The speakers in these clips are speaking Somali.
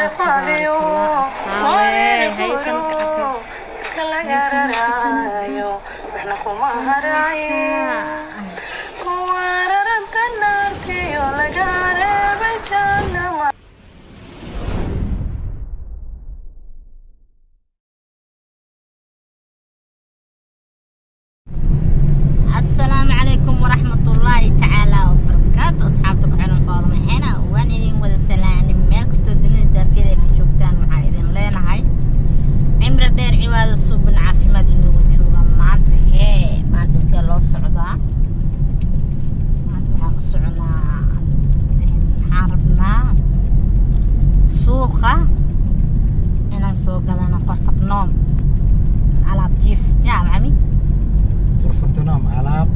Rafaadiyo wareer guro ifka laga raraayo, waxna kuma haraaye, kuwa raranta naartiyo laga reebay jannama. Asalaamu calaykum waraxmatullaahi tacaala wabarakaatu. Asxaabta ku xiran Faaduma Xena, waan idin wada salaanay meel kastoo dunida daafiyada ay ka joogtaan. Waxaan idin leenahay cimri dheer, cibaado suuban, caafimaad inoogu jooga. Maanta hee, maanta intee loo socdaa? Maanta waxaan u soconaa, waxaan rabnaa suuqa inaan soo gadano qurfad noom, alaab jiif yaa maxami. غرفة نوم، alaab.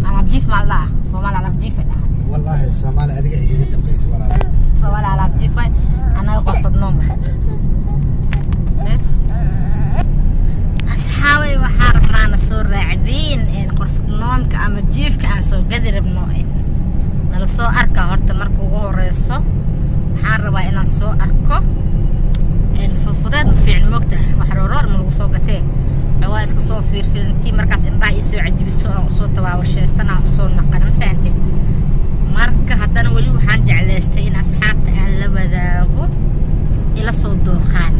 Alaab jiif maa la dhahaa Soomaali? Alaab jiif ay dhahaa. Wallaahi Soomaali adiga igaga dambaysa, walaal. Soomaali alaab jiif ay, annaga qurfad noom. Bes asxaabay, waxaa rabnaa na soo raacdiin qurfad noomka ama jiifka aan soo gadi rabno. Nala soo arka. Horta marka ugu horeyso waxaan rabaa inaan soo arko. Fufudeed ma fiicin, moogta wax rooroor ma lagu soo gatee. Waa iska soo fiirfiirintii markaas indhaha ii soo cajibiso, aan usoo tabaabasheysan, aan usoo naqan, ma fahante? Marka haddana weli waxaan jeclaystay in asxaabta aan la wadaago, ila soo dooqaan.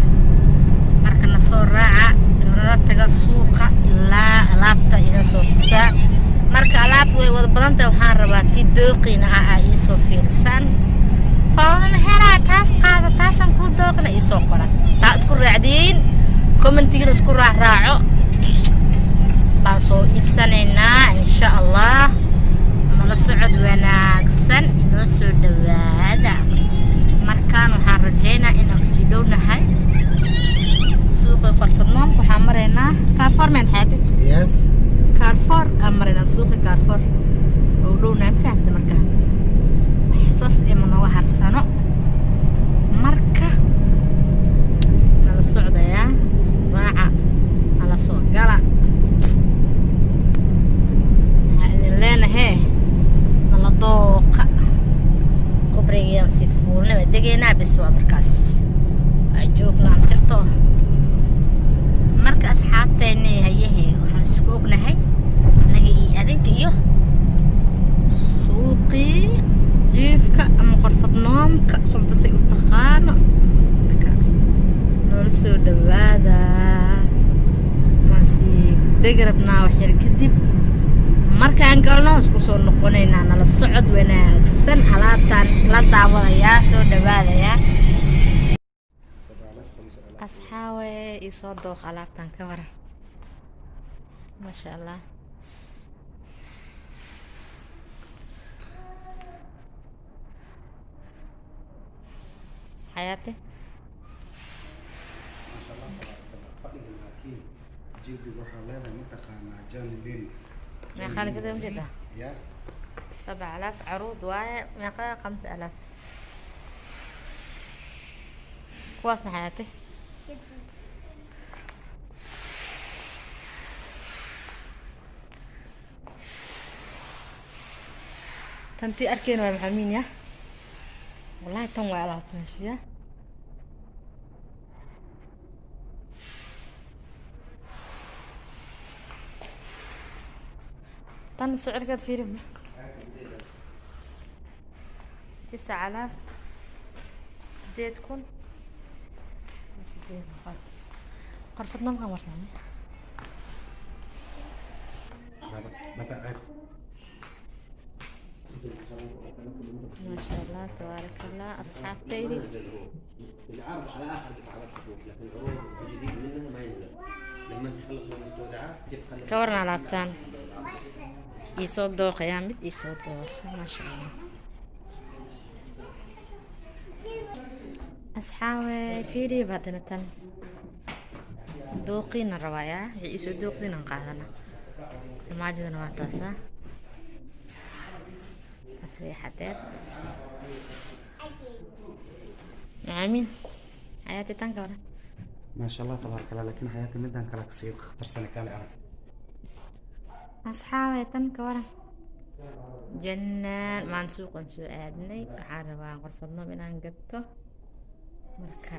Marka na soo raaca, nala taga suuqa ilaa alaabta idin soo tusaa. Marka alaabta way wada badantahay, waxaan rabaa tii dooqiina ah aa iisoo fiirsaan. Faaduma maxeelaa, taas qaada, taasaan kuu dooqina, iisoo qoran, taa isku raacdiin, commentigana isku raacraaco baan soo iibsanaynaa, insha Allah. Nala socod wanaagsan, inoo soo dhawaada. Markaan waxaan rajaynaa inaan usii dhownahay suuqa qorfadnoomka. Waxaan maraynaa Carrefour meen xayaati? Yes. Carrefour aan maraynaa, suuqa Carrefour oo dhownahay, ma fahamta? Markaan wax saas ima nooga harsano. Marka nala socdayaa, raaca, nala soo gala. Waxaa idin leenahee nala dooqa. Kubrigayaan si fuulna waa degeynaa, bis waa markaas waa joognaa, ma jirto. Marka asxaabteeni, hayahe, waxaan isku ognahay anaga iyo adinka iyo suuqii jiifka ama qorfadnoomka, qofbasay u taqaano. Marka noola soo dhawaada, waan sii degi rabnaa. Wax yar kadib markaan galno isku soo noqonaynaa. Nala socod wanaagsan, alaabtaan la daawadayaa, soo dhawaadayaa. Asxaawe, ii soo dooq alaabtan, ka waran? Maasha Allah. Xayaate. Maasha Allah, tabaaraka Allah. Fadhiga laakiin jildiga waxaa leedahay, mataqaanaa, janlin. Meeqaa lagada ujeedaa? Ya. 7000 caruud waaye. Meeqa? 5000 kuwaasna, xayaate. Tantii arkeyna waa maxamiin ya. Wallahi tan waa alaabta meesha ya. Tan sicirkeed fiiri, 9000, 8800. Qorfad noomkan warsaame. Maasha Allah, tabaarak Allah, asxaabtaydi. العرض على اخر قطعه بس يكون، لكن العروض الجديد منها ما ينزل لما تخلص من المستودعات تبقى Ka waran alaabtaan? Iisoo dooqayaa, mid iisoo dooqa. Maasha Allah, asxaabe, fiiriya haddana tan dooqiina rabayaa. Wixii iisoo dooqdiinan qaadana. Armaajadana waa taasa, taas riixadeed macaamiin. Xayaati, tan ka waran? Maasha Allah, tabaaraka Allah. Laakiin xayaati, midaan kale kasii khatarsan, kaale arag. Asxaabe, tan ka waran? Jannaan. Maan suuqan soo aadnay, waxaan rabaa qorfadnoom inaan gato. Marka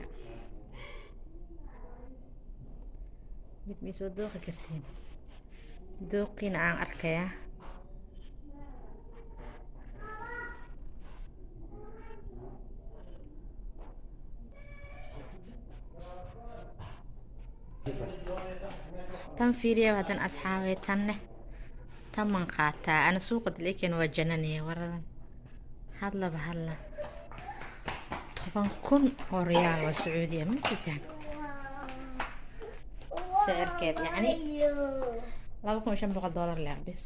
mid ma soo dooqi kartiin? Dooqiina aan arkayaa. Tan fiiriya hadan asxaabay, tanne tan man qaataa. Ana suuqa dileeken waa jananaya waradan. Hadlaba hadla, 10,000 oo riyaal waa Sacuudiya. Ma jirtaan sicirkeed? Yacni 2,500 doolar leeq bis.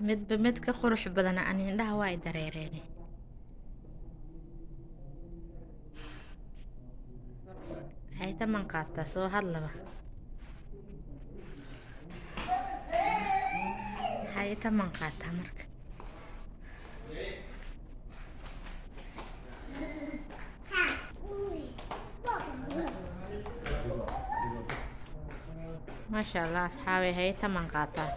Midba mid ka qurux badana, ani indhaha waa i dareereene. Haytaman qaataa? Soo hadlaba, haytaman qaataa marka. Maasha Allah, asxaabay, haytaman qaataa?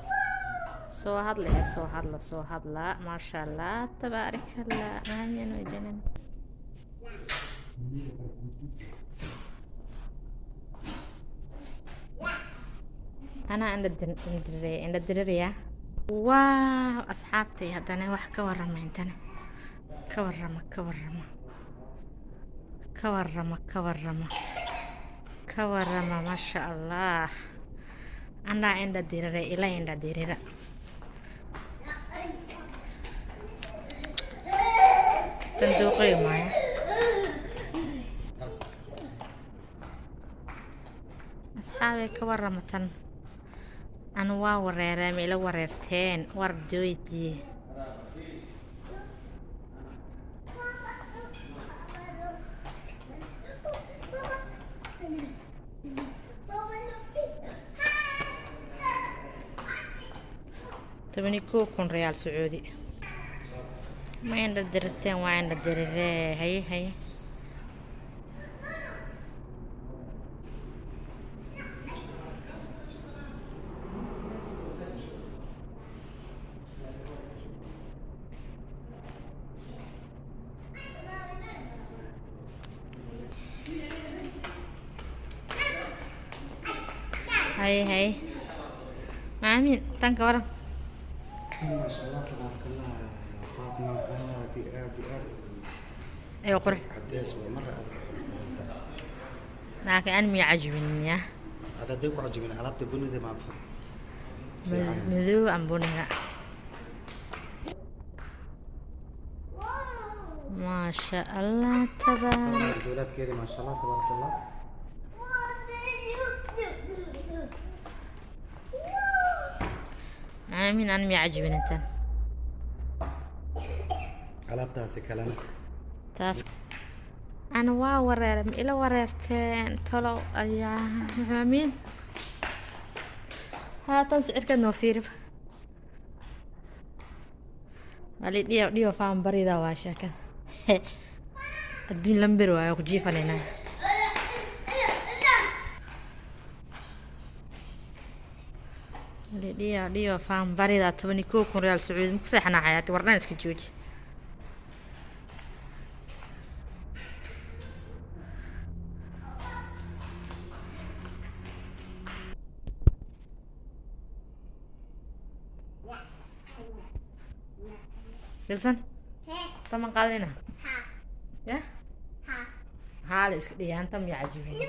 Soo hadla ee soo hadla, soo hadla. Maasha Allah, tabaarik Allah, maamiyan way janan. Anaa indha diriraya. Waaw, asxaabtay, haddana wax ka warrama intana. Ka warrama, ka warrama, ka warrama, ka warrama, ka warrama. Maasha Allah, anaa indha dirira, ila indha dirira. Tan duuqay maaya. Asxaabay, ka warrama tan. Anu waa wareeree, ma ila wareerteen? War joojiye. 11,000 riyaal Sacuudi. Ma indha dirirteen? Waa indha diriree. Haye haye. Haye haye, macaamiin, tan ka waran. ما شاء الله تبارك الله يا فاطمة، aad iyo aad iyo aad. Ayo, qurux. Cadeys waa marra aad u qurux badan tahay. Laakiin an miya cajibin ya. Aad hadday ku cajibin alaabta bunida ma fiican. Madow aan buniga. Maasha Allah, tabaarak. Dowlaabkeeda, ما شاء الله تبارك الله. Aamin, an miya cajibin intan. Alaabtaasi kalena. Taas ana waa wareere, ma ila wareerteen talow? Ayaa macaamiin, haatan sicirkeed noo fiiriba wali dhiyo dhiyo faan barida. Waa sheekada adduun lamber waayo ku jiifanayna. Wali dhiyo dhiyo faan barida, 11,000 riyaal Sacuudi ma ku seexanaa? Xayaati wardhan iska jooji. Filsan, taman qaadina ya haa la iska dhiyaan. Tam ya cajibin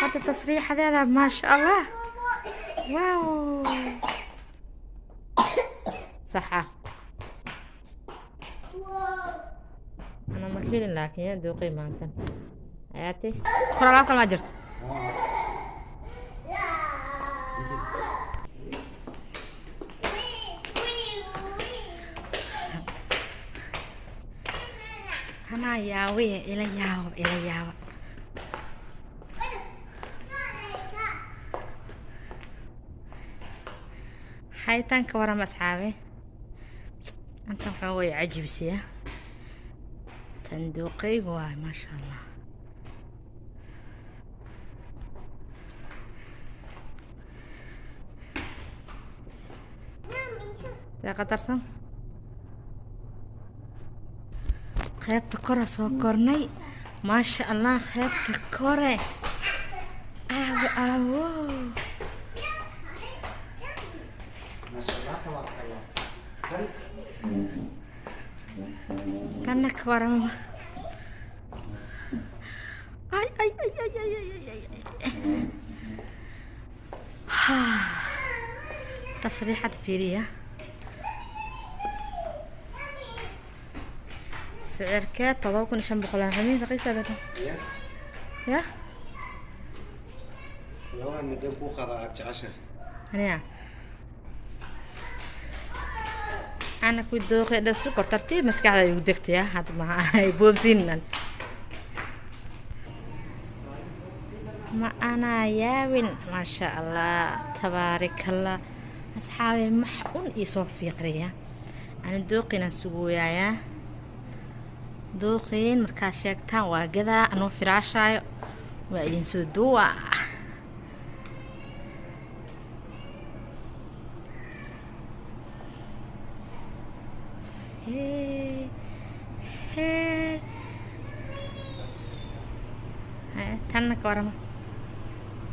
horta tasriixadeeda. Maasha Allah, wow, saxa. Ana ma helin, laakiin yaa duuqay maantan. Hayaati kor alaab kale maa jirto. Anaa yaawiye, ila yaabo, ila yaaba. Haytanka warama, asxaabe. Intan waxaa way cajibisiya. Tan duuqaygu waay, maasha Allah. See qatarsan. Qaybta kore soo kornay, maasha Allah. Qaybta kore, aawo aawo. Maasha Allah, tabaaraka Allah. Tan Tanna ka warama? Ay ay ay ay ay ay ay ay. Tasriixad fiiriya. Sicirkeed 7500 xamiin, raqiisa bada. Yes. Ya. Labadan mideen kuu qaada aad jeceshahay? Aniga ana ku dooqay dha sukor tartiib maskaxda igu degtaya hadda, ma ay boobsiinan, ma anaa yaabin. Maasha Allah, tabaarikallah. Asxaabi, max un iisoo fiiqriya. Ani dooqinaan sugooyayaa. Dooqiin markaa sheegtaan waa gadaa, anoo firaashaayo waa idin soo duwa. Hee hee. Hee, tanna ka warama?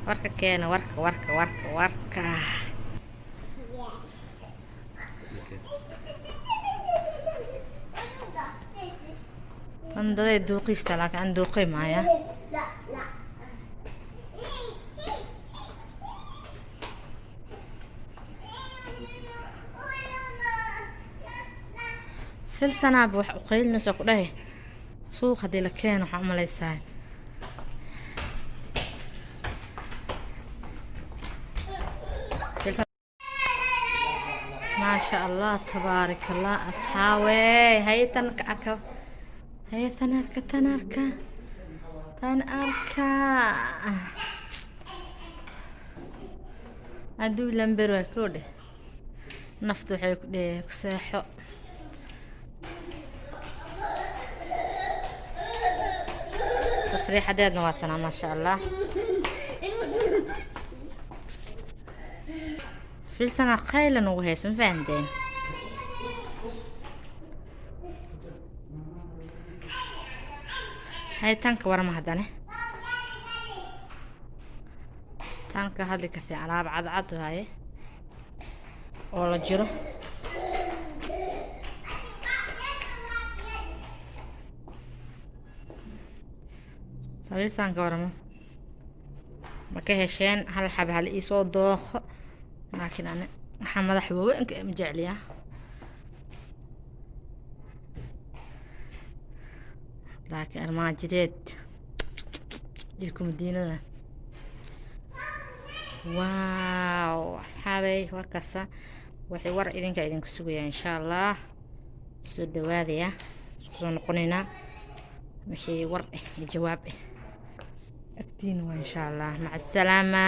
Warka keena, warka warka warka warka. Tan daday duuqiista, laakiin aan duuqi maaya. Filsanaaba wax u qaylinayso ku dhahay. Suuq haddii la keeno, waxaa u malaysaa maasha Allah, tabaarik Allah. Asxaawe, haye, tan ka arka. Haye, tan arka, tan arka, tan arka. Hadduu lamber waa koo dheh, nafta waxay ku dheh ku seexo. Tasriixadeedna waa tanaa, maasha Allah. Filsana qaylan ugu haysa, ma fahanteen? Hay, tanka warama haddane? Tanka hadli kartay, alaab cadcad waaye oo la jiro. Sariirtan ka warama? Ma ka hesheen? Hal xab hal iisoo dooqo, laakiin ani waxaa madax waaweynka ma jecliyaa. Laakiin armaajideed iyo kumadiinada, wow. Asxaabey, waa kasa. Waxay war idinka idinku sugayaa, insha Allah. Soo dhawaadaya, isku soo noqonaynaa. Wixii war ah iyo jawaab ah agtiina waa, insha Allah. Maca asalaama.